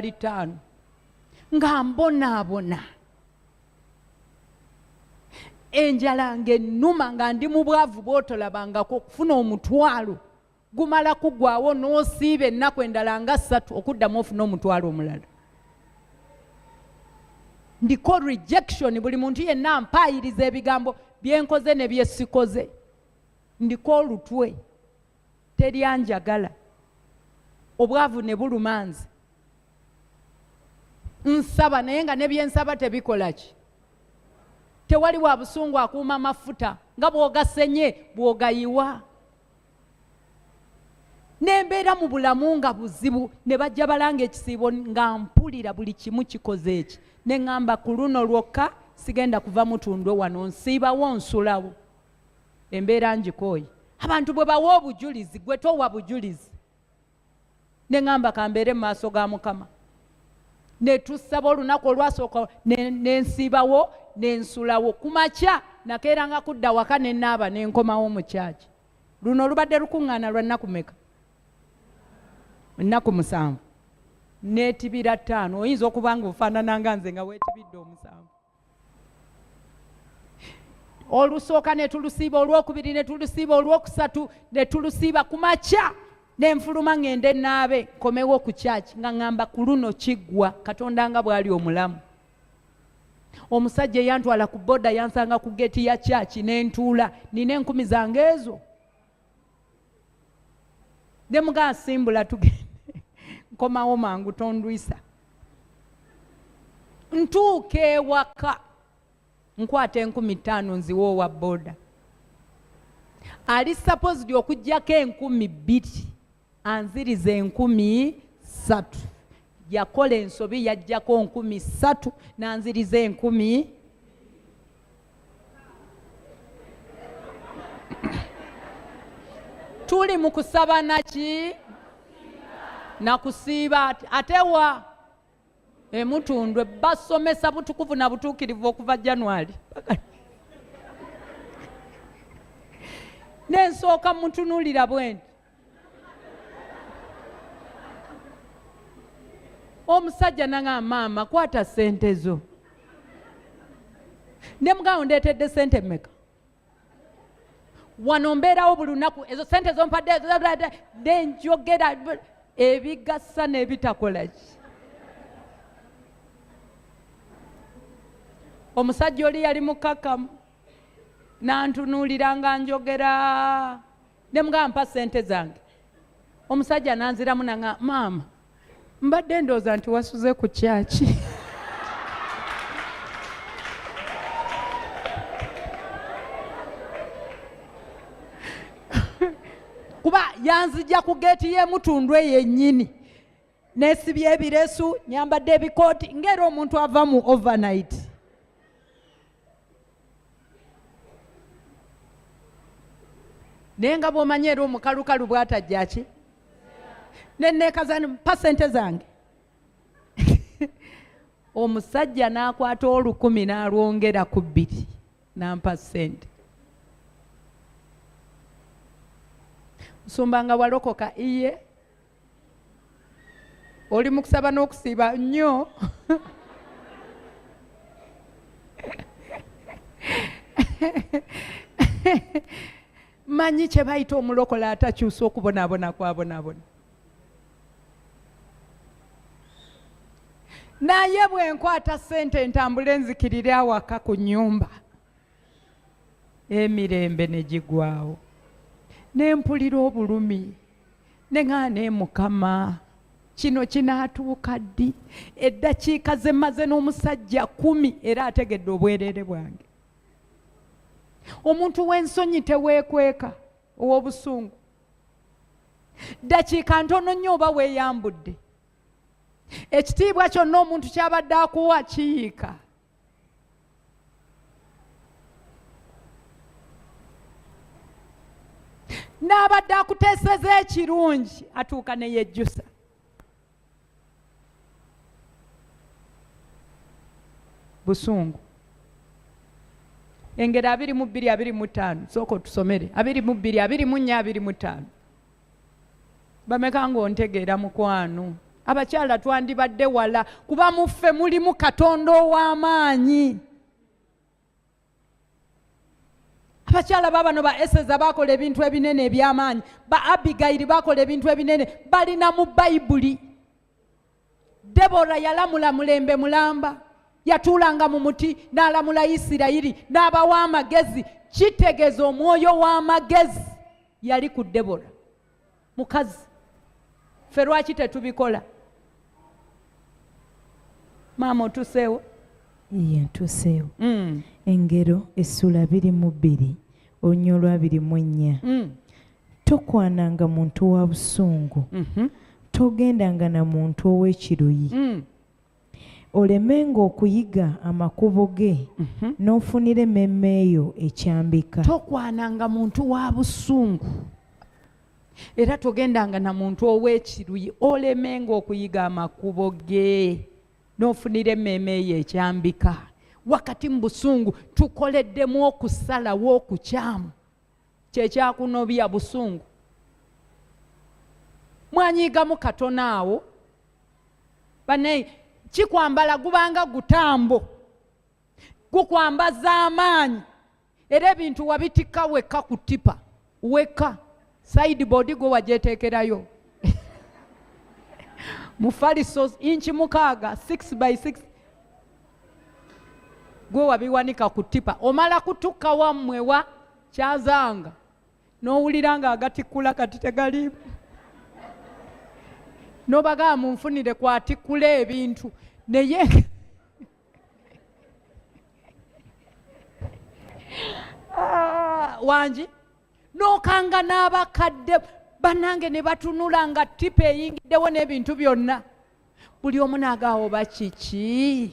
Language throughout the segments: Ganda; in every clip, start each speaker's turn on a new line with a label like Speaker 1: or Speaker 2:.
Speaker 1: Litaano nga mbonaabona, enjala ng'ennuma, nga ndi mu bwavu bw'otolabangako. Okufuna 10 gumala kuggwawo n'osiiba ennaku endala nga 3 okuddamu ofune 10 omulala. Ndiko rejection, buli muntu yenna ampaayiriza ebigambo byenkoze ne byesikoze. Ndiko olutwe, teryanjagala, obwavu ne buluma nze. Nsaba naye nga ne byensaba tebikola ki. Tewali wa busungu akuuma mafuta, nga bw'ogasenye bw'ogayiwa. Nembeera mu bulamu nga buzibu, ne bajja balanga ekisiibo nga mpulira buli kimu kikoze eki. Ne ŋŋamba ku luno lwokka sigenda kuva Mutundwe wano, nsiibawo nsulawo. Embeera ngikooye. Abantu bwe bawa obujulizi, gwe towa bujulizi. Ne ŋŋamba kambeere mu maaso ga Mukama. Ne tusaba olunaku olwasooka, ne nsiibawo ne nsulawo. Ku makya nakeeranga kudda waka ne naaba ne nkomawo mu kyaki. Luno lubadde lukuŋŋaana lwa nnaku meka? Nnaku 7. Neetibira 5. Oyinza okuba nga ofaanana nga nze nga weetibidde 7. Olusooka ne tulusiiba, olwokubiri ne tulusiiba, olwokusatu ne tulusiiba. Ku makya ne nfuluma ŋŋende naabe nkomewo ku kyaki nga ŋŋamba ku luno kiggwa, Katonda nga bw'ali omulamu. Omusajja eyantwala ku boda yansanga ku geeti ya kyaki ne ntuula, nina enkumi zange ezo. Ne mugamba simbula tugende, nkomawo mangu tondwisa. Ntuuka ewaka nkwata enkumi ttaano nziwe owa boda. Ali supposed okuggyako 2000, anziriza 3000. Yakola ensobi, yaggyako 3000 n'anziriza 1000. Tuli mu kusaba naki? Na kusiiba. Ate wa? Emutundwe basomesa butukuvu na butuukirivu okuva January. Nensooka mutunuulira bwe nti. Omusajja nangamba maama kwata ssente zo. Ne mugamba ndeetedde ssente mmeka? Wano mbeerawo buli lunaku, ezo ssente zompadde nenjogera ebigasa n'ebitakola ki. Omusajja oli yali mukakamu nantunuulira nga njogera, ne mugamba mpa ssente zange. Omusajja nanziramu nanga maama mbadde ndowooza nti wasuze ku kyaki. Kuba yanzija ku geeti y'emutundwe yennyini, neesibye ebiresu, nyambadde ebikooti ng'era omuntu ava mu overnight. Naye nga bw'omanyi era omukalukalu bw'atajja ki? Ne neekaza mpa ssente zange. Omusajja n'akwata 1000 n'alwongera ku 2 n'ampa ssente. Nsumba nga walokoka iye, oli mu kusaba n'okusiiba nnyo. Manyi kye bayita omulokole atakyusa okubonaabona kwabonaabona. Naye bwe nkwata ssente ntambule nzikirire awaka ku nnyumba, emirembe ne gigwawo, ne mpulira obulumi, ne ŋŋaana Mukama, kino kinaatuuka ddi? Eddakiika ze mmaze n'omusajja 10 era ategedde obwereere bwange. Omuntu w'ensonyi teweekweka, ow'obusungu. Ddakiika ntono nnyo oba weeyambudde. Ekitiibwa kyonna omuntu ky'abadde akuwa kiyiika. N'abadde akuteeseza ekirungi atuuka ne yejjusa. Busungu. Engero 22 25, sooka otusomere 22 24 25. Bameka ng'ontegeera mukwano? Abakyala twandibadde wala, kuba muffe mulimu Katonda ow'amaanyi. Abakyala babano ba Eseza bakola ebintu ebinene eby'amaanyi, ba Abigayiri bakola ebintu ebinene, balina mu Bayibuli. Debora yalamula mulembe mulamba, yatuulanga mu muti n'alamula Isirayiri n'abawa amagezi. Kitegeeza omwoyo w'amagezi yali ku Debora. Mukazi, ffe lwaki tetubikola? Maama, otuseewo?
Speaker 2: Iye, ntuuseewo. Engero essula 22 olunya olwa 24. Tokwananga muntu wa busungu, togendanga na muntu ow'ekiruyi, olemenga okuyiga amakubo ge, n'ofunira emmeeme yo ekyambika.
Speaker 1: Tokwananga muntu wa busungu, era togendanga na muntu ow'ekiruyi, olemenga okuyiga amakubo ge, n'ofunira emmeeme eyo ekyambika. Wakati mu busungu tukoleddemu okusalawo okukyamu, kyekyakunobya busungu. Mwanyiigamu katono awo, bane kikwambala gubanga gutambo, gukwambaza amaanyi, era ebintu wabitikka wekka ku tipa wekka, sideboard gwe wagyeteekerayo, mufaliso inchi 6, 6 by 6, gwe wabiwanika ku tipa. Omala kutukka wammwe wa kyazanga, n'owulira nga agatikkula kati tegaliimu, n'obagamba munfunire kwatikkula ebintu, naye wangi n'okanga n'abakadde bannange ne batunula nga tipa eyingiddewo n'ebintu byonna, buli omu n'agaawo oba kiki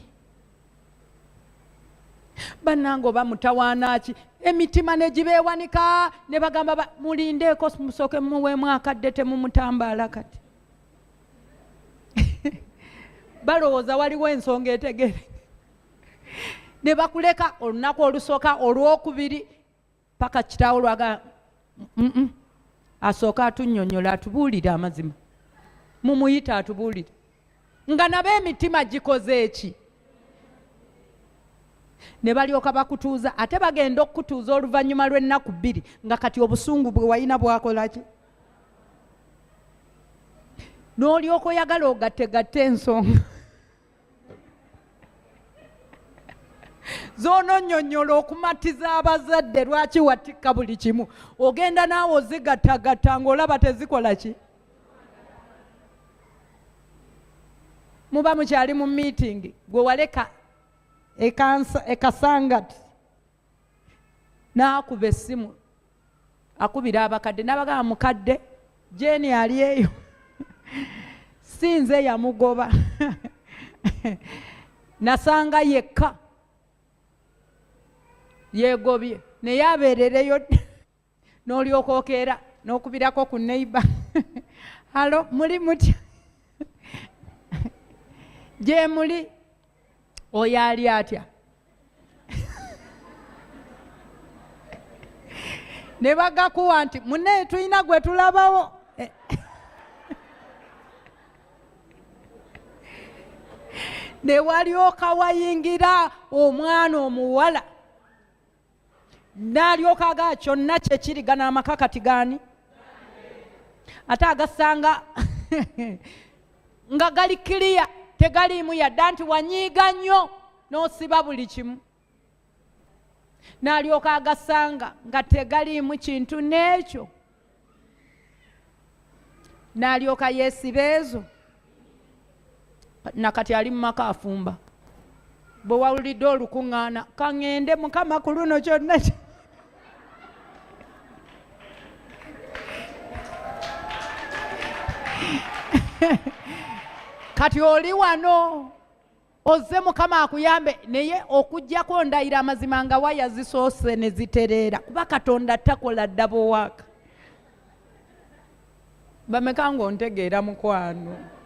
Speaker 1: bannange, oba mutawaana ki? Emitima ne gibeewanika, ne bagamba mulindeeko, musooke mumuweemu akadde, temumutambaala. Kati balowooza waliwo ensonga etegere, ne bakuleka olunaku olusooka, olwokubiri, paka kitaawo lwaga asooka atunnyonnyola, atubuulire amazima, mumuyite atubuulire, nga nabo emitima gikoze eki, ne balyoka bakutuuza. Ate bagenda okukutuuza oluvannyuma lw'ennaku 2, nga kati obusungu bwe walina bwakola ki, n'olyoka oyagala ogattegatte ensonga z'ononnyonnyola okumatiza abazadde lwaki watikka buli kimu. Ogenda naawe ozigattagatta ng'olaba tezikola ki. Muba mukyali mu meeting, gwe waleka ekasangati n'akuba essimu, akubira abakadde n'abagamba, mukadde Jeni ali eyo, si nze yamugoba, nasanga yekka yeegobye, naye abeerereyo. N'olyoka okeera n'okubirako ku neighbor, "Hello, muli mutya? Gye muli? Oyo ali atya?" Ne bagakuwa nti munne tulina gwe tulabawo. Ne walyoka wayingira omwana omuwala, n'alyoka agaa kyonna kyekiri, gano amaka kati gaani? Ate agasanga nga gali kiriya, tegaliimu yadde nti wanyiiga nnyo n'osiba buli kimu. N'alyoka agasanga nga tegaliimu kintu n'ekyo, n'alyoka yeesiba ezo. Nakati ali mu maka afumba. Bwe wawulidde olukuŋŋaana, kaŋŋende Mukama ku luno kyonna kati oli wano ozze, Mukama akuyambe. Naye okugjako ndayira amazima nga waya zisoose ne zitereera, kuba Katonda takola double work. Bameka ng'ontegeera, mukwano?